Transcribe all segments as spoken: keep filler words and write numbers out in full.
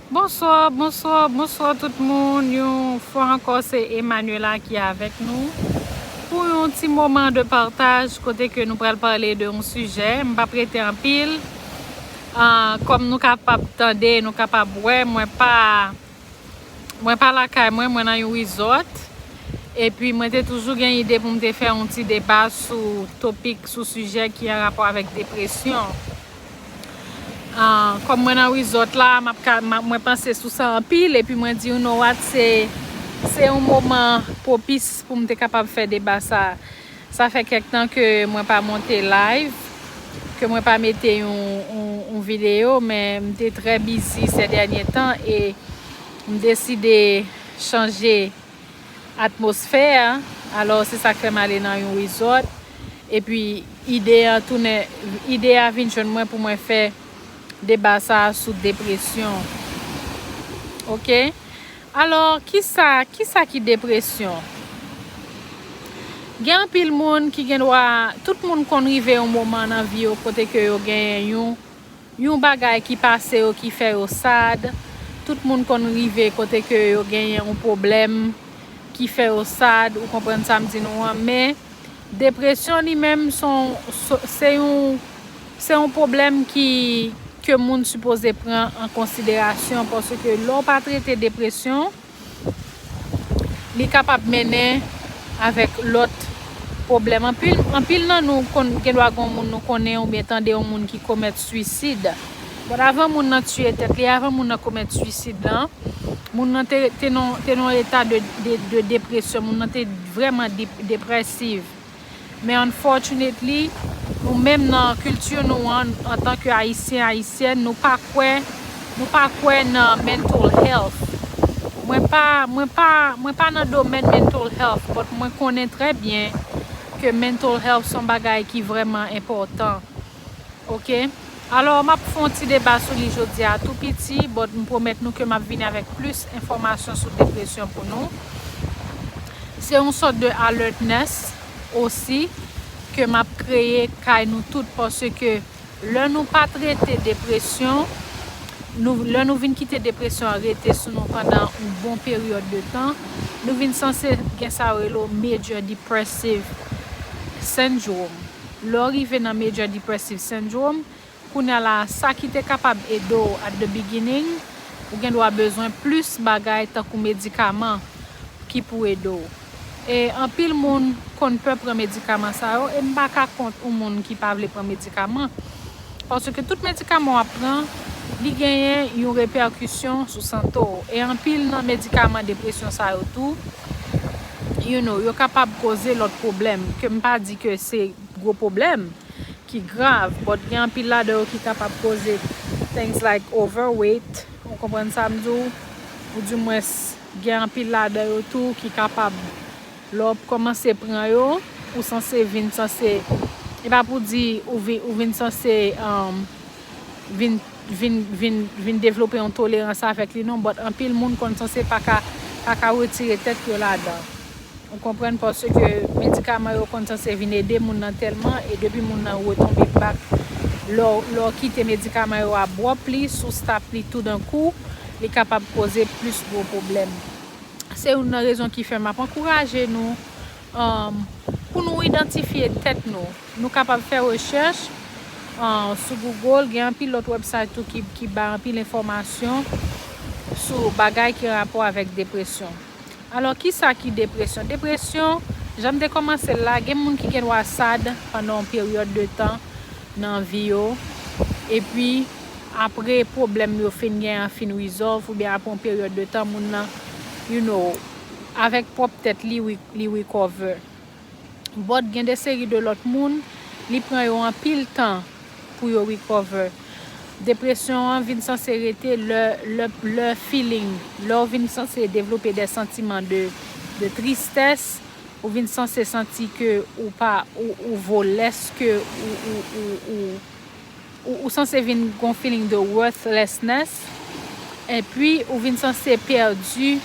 Bonswa, bonswa, bonswa tout moun. Yon fwa ankò, se Emmanuela ki avèk nou pou yon ti moman de pataj kote ke nou pral pale de yon sijè. M p ap rete anpil. Ah, kòm nou kapab tande, nou kapab wè, mwen pa, mwen pa lakay mwen, mwen nan yon resort. Epi mwen te toujou gen ide pou m te fè yon ti deba sou topik, sou sijè ki an rapò avèk depresyon. Ah, kòm mwen nan resort la, m ap ka, m ap, mwen panse sou sa anpil, epi mwen di, you know what, se, se yon moman pwopis pou m te kapab fè deba sa. Sa fè kèk tan ke mwen pa monte live, ke mwen pa mete yon, yon, yon videyo, men m te trè bizi sè dènye tan e m deside chanje atmosfè. Alò, se sa k fè m ale nan yon resort. Epi, ide a tounen, ide a vin jwenn mwen pou mwen fè deba sa a sou depresyon. Oke? Alò, kisa, kisa ki depresyon? Gen anpil moun ki gen dwa, tout moun konn rive yon moman nan vi yo kote ke yo genyen yon, yon bagay ki pase yo ki fè yo sad. Tout moun konn rive kote ke yo genyen yon pwoblèm ki fè yo sad, ou konprann sa m di nou an, men depresyon li menm se yon, se yon, se yon pwoblèm ki, ke moun sipoze pran an konsiderasyon, paske lè w pa trete depresyon, li kapab mennen avèk lòt pwoblèm. Anpil, anpil nan nou konn, gen dwa gen moun nou konnen oubyen tande yon moun ki komèt swisid. But avan moun nan tiye tèt li, avan moun nan komèt swisid lan, moun nan te, te nan, te nan eta de, de, de depresyon, moun nan te vrèman de, depresiv. Men unfortunately, nou menm nan kilti nou an, antanke Ayisyen, Ayisyèn, nou pa kwè, nou pa kwè nan mental health. Mwen pa, mwen pa, mwen pa nan domèn mental health, but mwen konnen trè byen ke mental health se yon bagay ki vrèman enpòtan. Oke? Alò, m ap fè yon ti deba sou li jodi a tou piti, but m pwomèt nou ke m ap vini avèk plis enfòmasyon sou depresyon pou nou. Se yon sòt de alertness osi ke m ap kreye kay nou tout, paske lè nou pa trete depresyon, nou, lè nou vin kite depresyon an rete sou nou pandan yon bon peryòd de tan, nou vin sanse gen sa yo rele major depressive syndrome. Lè w rive nan major depressive syndrome, kounye a la, sa ki te kapab ede w at the beginning, ou gen dwa bezwen plis bagay tankou medikaman ki pou ede w. E anpil moun konn pè pran medikaman sa yo, e m pa ka kont yon moun ki pa vle pran medikaman. Paske tout medikaman w ap pran, li genyen yon repèkisyon sou sante w. E anpil nan medikaman depresyon sa yo tou, you know, yo kapab koze lòt pwoblèm, ke m pa di ke se gwo pwoblèm ki grav, but gen anpil ladan yo ki kapab koze things like overweight, ou konprann sa m di w, oudimwens gen anpil ladan yo tou ki kapab, lè w kòmanse pran yo, ou sanse vin sanse, e pa pou di ou vi-, ou vin sanse, um, vin, vin, vin, vin devlope yon tolerans avèk li non, but anpil moun konn sanse pa ka, pa ka retire tèt yo ladan. Ou konprann, paske medikaman yo konn sanse vin ede moun nan tèlman, e depi moun nan retonbe back, lè w, lè w kite medikaman yo abruptly, si w stop li toudenkou, li kapab koze plis gwo pwoblèm. Se youn nan rezon ki fè m ap ankouraje nou, um, pou nou idantifye tèt nou. Nou kapab fè rechèch, uh, sou Google, gen anpil lòt website tou ki, ki bay anpil enfòmasyon sou bagay ki rapò avèk depresyon. Alò, kisa ki depresyon? Depresyon, jan m te kòmanse l la, gen moun ki gen dwa sad pandan yon peryòd de tan nan vi yo, epi apre pwoblèm yo fin gen an fin resolve, oubyen apre yon peryòd de tan, moun nan, you know, avèk pwòp tèt li, re-, li recover. But gen de seri de lòt moun, li pran yo anpil tan pou yo recover. Depresyon an vin sanse rete lè, lè, lè feeling, lè w vin sanse devlope de santiman de, de tristès, ou vin sanse santi ke ou pa, ou, ou vo lès, ke ou, ou, ou, ou, ou, ou sanse vin gon feeling de worthlessness, epi ou vin sanse pèdi,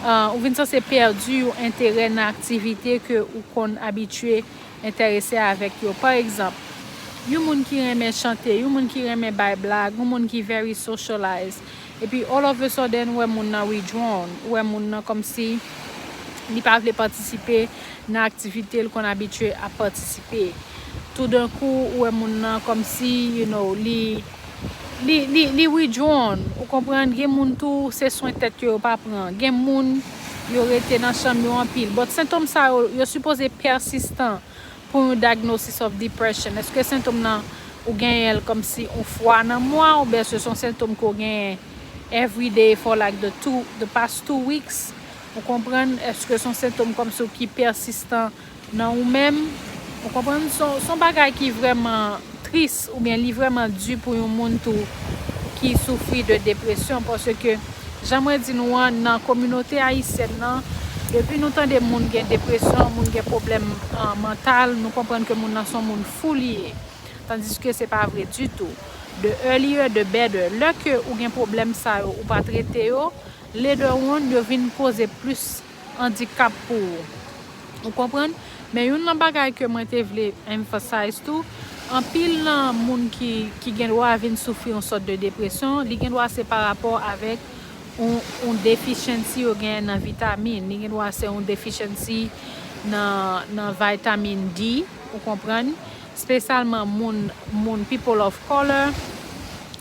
uh, ou vin sanse pèdi yon enterè nan aktivite ke ou konn abitye enterese avèk yo. Pa egzanp, Yon moun ki renmen chante, yon moun ki renmen bay blag, yon moun ki very socialize. Epi all of a sudden, ou wè moun nan withdrawn, ou wè moun nan kòmsi li pa vle patisipe nan aktivite l konn abitye ap patisipe. Toudenkou, ou wè moun nan kòmsi, you know, li li, li, li withdrawn, ou konprann, gen moun tou se swen tèt yo yo pa pran, gen moun yo rete nan chanm yo anpil, but sentòm sa yo, yo sipoze pèsistan pou yon diagnosis of depression. Èske sentòm nan ou genyen l kòmsi yon fwa nan mwa, oubyen èske se yon sentòm ke w genyen every day for like the two, the past two weeks? Ou konprann, èske se yon sentòm kòmsi ki pèsistan nan ou menm? Ou konprann, se yon bagay ki vrèman tris, oubyen li vrèman di pou yon moun tou ki soufri de depresyon, paske jan mwen di nou an, nan kominote ayisyèn nan, depi nou tande moun gen depresyon, moun gen pwoblèm mantal, nou konprann ke moun nan se yon moun fou li ye. Tandiske se pa vre ditou. The earlier the better. Lè ke ou gen pwoblèm sa yo, ou pa trete yo, later on yo vin koze plis andikap pou ou. Ou konprann? Men youn nan bagay ke mwen te vle emphasize tou, anpil nan moun ki, ki gen dwa vin soufri yon sòt de depresyon, li gen dwa se pa rapò avèk yon, yon deficiency yo genyen nan vitamin. Li gen dwa se yon deficiency nan, nan vitamin D, ou konprann? Espesyalman moun, moun people of color,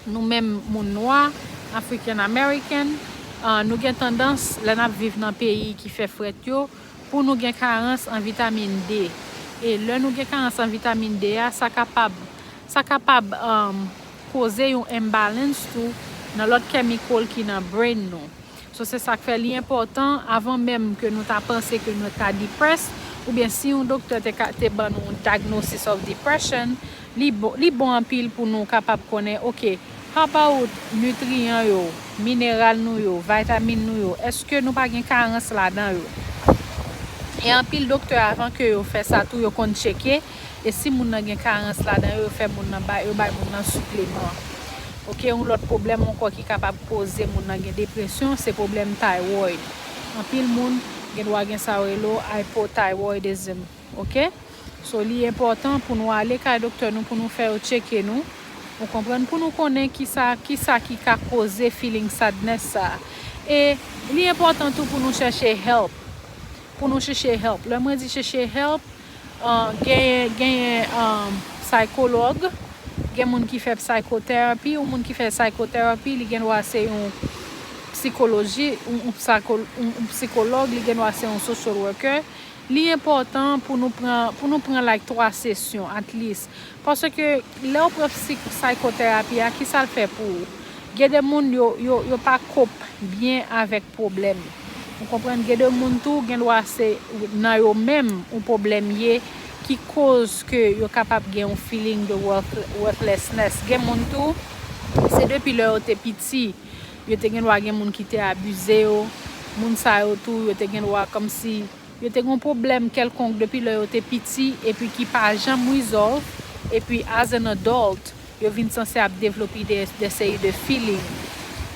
nou menm moun nwa, African American, uh, nou gen tandans, lè n ap viv nan peyi ki fè frèt yo, pou nou gen karans an vitamin D. E lè nou gen karans an vitamin D a, sa kapab, sa kapab um, koze yon imbalance tou nan lòt chemical ki nan brain nou. So se sa k fè li enpòtan, avan menm ke nou ta panse ke nou ta depressed, oubyen si yon doktè te, ka, te ban nou yon diagnosis of depression, li bon, li bon anpil pou nou kapab konnen, ok, how about nitriyan yo, mineral nou yo, vitamin nou yo, èske nou pa gen karans ladan yo? E anpil doktè, avan ke yo fè sa tou, yo konn tcheke, e si moun nan gen karans ladan yo, yo fè moun nan bay, yo bay moun nan sipleman. Ok, yon lòt pwoblèm ankò ki kapab koze moun nan gen depresyon, se pwoblèm thyroid. Anpil moun gen dwa gen sa yo rele hypothyroidism. Ok? So, li enpòtan pou nou ale kay doktè nou, pou nou fè yo tcheke nou. Ou konprann? Pou nou konnen kisa, kisa ki ka koze feeling sadness sa. E li enpòtan tou pou nou chèche help. Pou nou chèche help. Lè mwen di chèche help, uh, genyen, genyen um, psycholog, gen moun ki fè psychotherapy, yon moun ki fè psychotherapy, li gen dwa se yon psikoloji, yon, yon psycho, yon, yon psikològ, li gen dwa se yon social worker. Li enpòtan pou nou pran, pou nou pran like twa sesyon at least. Paske lè w pran psychotherapy a, kisa l fè pou ou? Gen de moun yo, yo, yo pa cope byen avèk pwoblèm. Ou konprann? Gen de moun tou, gen dwa se nan yo menm yon pwoblèm ye ki koz ke yo kapab gen yon feeling de worth, worthlessness. Gen moun tou, se depi lè yo te piti, yo te gen dwa gen moun ki te abize yo. Moun sa yo tou, yo te gen dwa kòmsi yo te gen yon pwoblèm kèlkonk depi lè yo te piti epi ki pa janm resolve, epi as an adult, yo vin sanse ap devlope de, de seri de feeling.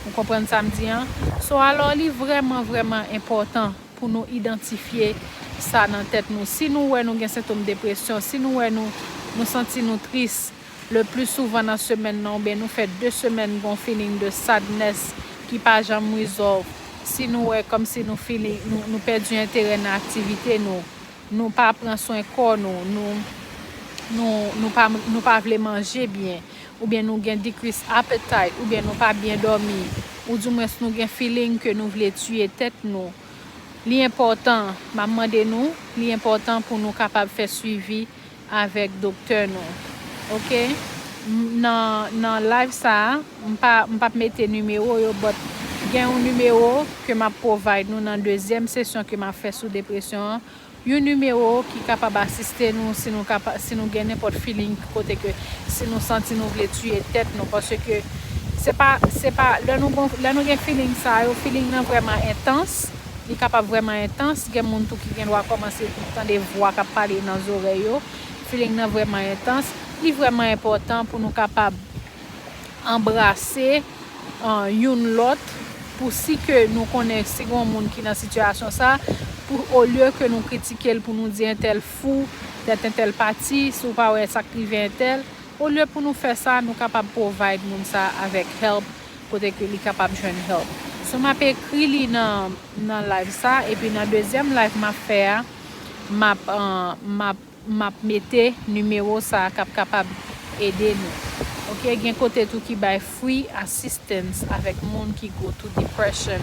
Ou konprann sa m di an? So, alò, li vrèman, vrèman enpòtan pou nou idantifye sa nan tèt nou. Si nou wè nou gen sentòm depresyon, si nou wè nou, nou santi nou tris, le pli souvan nan semèn nan, oubyen nou fè de semèn gon feeling de sadness ki pa janm resolve, si nou wè kòmsi nou feeling, nou, nou pèdi enterè nan aktivite nou, nou pa pran swen kò nou, nou, nou, nou pa, nou pa vle manje byen, oubyen nou gen decrease appetite, oubyen nou pa byen dòmi, oudimwens nou gen feeling ke nou vle tiye tèt nou, li enpòtan, m ap mande nou, li enpòtan pou nou kapab fè swivi avèk doktè nou. Ok? M, nan, nan live sa a, m pa, m p ap mete nimewo yo, but gen yon nimewo ke m ap provide nou nan dezyèm sesyon ke m ap fè sou depresyon an. Yon nimewo ki kapab asiste nou si nou kapa, si nou gen nenpòt feeling kote ke si nou santi nou vle tiye tèt nou, paske se pa, se pa, lè nou gon, lè nou gen feeling sa yo, feeling nan vrèman entans, li kapab vrèman entans, gen moun tou ki gen dwa kòmanse tande vwa k ap pale nan zòrèy yo, feeling nan vrèman entans, li vrèman enpòtan pou nou kapab anbrase uh, youn lòt, pou si ke nou konnen si gen yon moun ki nan sitiyasyon sa, pou olye ke nou kritike l, pou nou di entèl fou, tèt entèl pati, si w pa wè sa k rive entèl, Olye pou nou fè sa, nou kapab provide moun sa avèk help, kote ke li kapab jwenn help. So, m ap ekri li nan, nan live sa, epi nan dezyèm live m ap fè a, m ap, uh, m ap, m ap mete nimewo sa k ap kapab ede nou. Ok, gen kote tou ki bay free assistance avèk moun ki go through depression,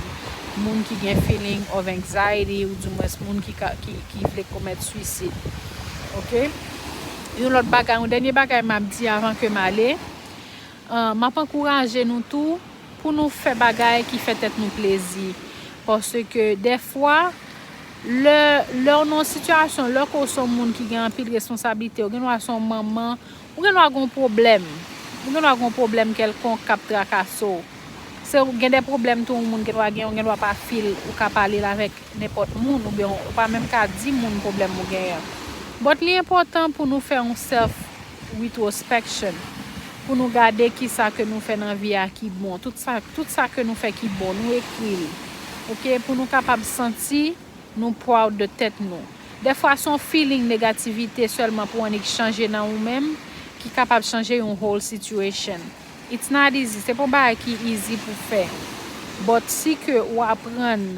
moun ki gen feeling of anxiety, ou dimwens moun ki, ka, ki, ki vle komèt swisid. Ok? Yon lòt bagay, yon dènye bagay m ap di avan ke m ale, uh, m ap ankouraje nou tou pou nou fè bagay ki fè tèt nou plezi. Paske dèfwa, lè, lè w nan yon sitiyasyon, lè ke w se yon moun ki gen anpil responsablite, ou gen dwa se yon manman, ou gen dwa gen yon pwoblèm. Ou gen dwa gen yon pwoblèm kèlkonk k ap trakase w. Se, gen de pwoblèm tou yon moun gen dwa gen, ou gen dwa pa feel ou ka pale l avèk nenpòt moun, oubyen ou pa menm ka di moun pwoblèm ou genyen. But li enpòtan pou nou fè yon self retrospection, pou nou gade kisa ke nou fè nan vi a ki bon. Tout sa, tout sa ke nou fè ki bon, nou ekri l. Ok, pou nou kapab santi nou proud de tèt nou. Dèfwa se yon feeling negativite sèlman pou annik chanje nan ou menm ki kapab chanje yon whole situation. It's not easy. Se pa yon bagay ki easy pou fè. But si ke ou aprann,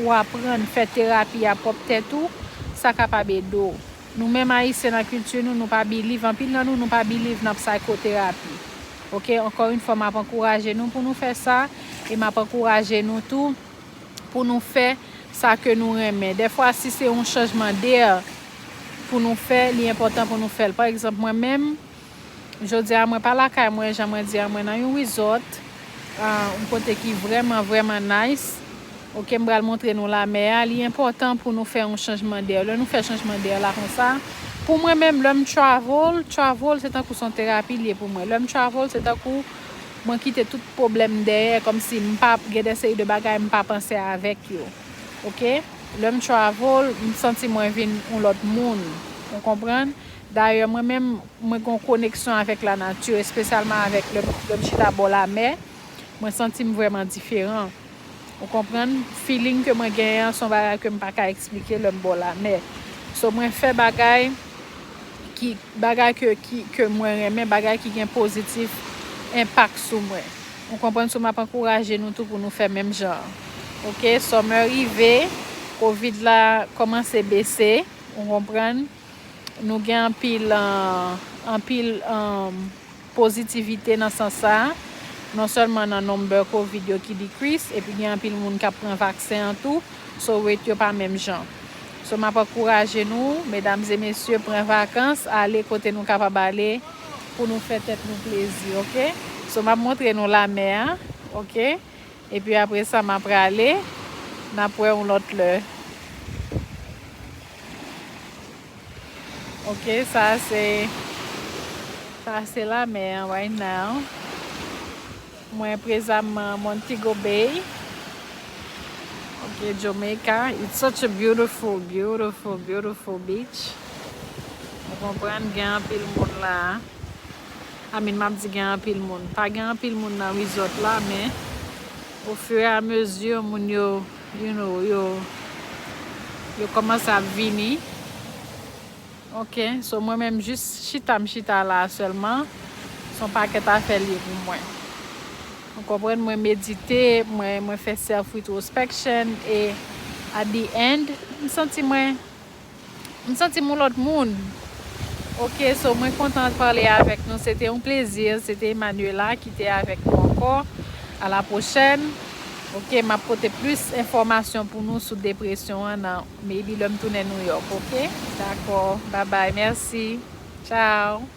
ou aprann fè terapi a pwòp tèt ou, sa kapab ede w. Nou menm Ayisyen nan kilti nou, nou pa believe, anpil nan nou, nou pa believe nan psychotherapy. Ok, ankò yon fwa, m ap ankouraje nou pou nou fè sa, e m ap ankouraje nou tou pou nou fè sa ke nou renmen. Dèfwa, si se yon chanjman dè pou nou fè, li enpòtan pou nou fè l. Pa egzanp, mwen menm, jodi a, mwen pa lakay mwen, jan mwen di a, mwen nan yon resort, ah, yon kote ki vrèman, vrèman nice. Ok, m pral montre nou lamè a. Li enpòtan pou nou fè yon chanjman dè. Lè nou fè chanjman dè la konsa, pou mwen menm, lè m travel, travel se tankou se yon terapi li ye pou mwen. Lè m travel, se tankou mwen kite tout pwoblèm dèyè, kòmsi m pa gen de seri de bagay m pa panse avèk yo. Ok? Lè m travel, m santi mwen vin yon lòt moun. Ou konprann? Dayè, mwen menm, mwen gen yon koneksyon avèk lanati, espesyalman avèk lè, lè m chita bò lamè, mwen santi m vrèman diferan. Ou konprann? Feeling ke mwen genyen an, se yon bagay ke m pa ka eksplike lè m bò lamè. So, mwen fè bagay ki, bagay ke, ki, ke mwen renmen, bagay ki gen pozitif enpak sou mwen. Ou konprann? So, m ap ankouraje nou tou pou nou fè menm jan an. Ok, summer rive, covid la kòmanse bese, ou konprann? Nou gen anpil, ah, anpil, ah, pozitivite nan sans sa a. Non sèlman nan number covid yo ki decrease, epi gen anpil moun k ap pran vaksen an tou. So, rate yo pa menm jan. So, m ap ankouraje nou, medam e mesye, pran vakans, ale kote nou kapab ale pou nou fè tèt nou plezi, ok? So, m ap montre nou lamè a, ok? Epi apre sa, m ap prale, n ap wè yon lòt lè. Ok, sa se, sa se lamè an right now. Mwen prezanman Montego Bay. Ok, Jamaica. It's such a beautiful, beautiful, beautiful beach. Ou konprann, gen anpil moun la. I mean, m ap di gen anpil moun. Pa gen anpil moun nan resort la, men au fur et à mesure, moun yo, you know, yo, yo kòmanse ap vini. Ok, so mwen menm jis chita m chita la sèlman, se yon pakèt afè li ye pou mwen. Ou konprann, mwen medite, mwen, mwen fè self retrospection, e at the end, m santi mwen, m santi m yon lòt moun. Ok, so mwen kontan pale avèk nou, se te yon plezi, se te Emmanuela ki te avèk nou ankò. A la pwochèn. Ok, m ap pote plis enfòmasyon pou nou sou depresyon an nan maybe lè m tounen New York, ok? Dakò, bye bye, mèsi. Ciao.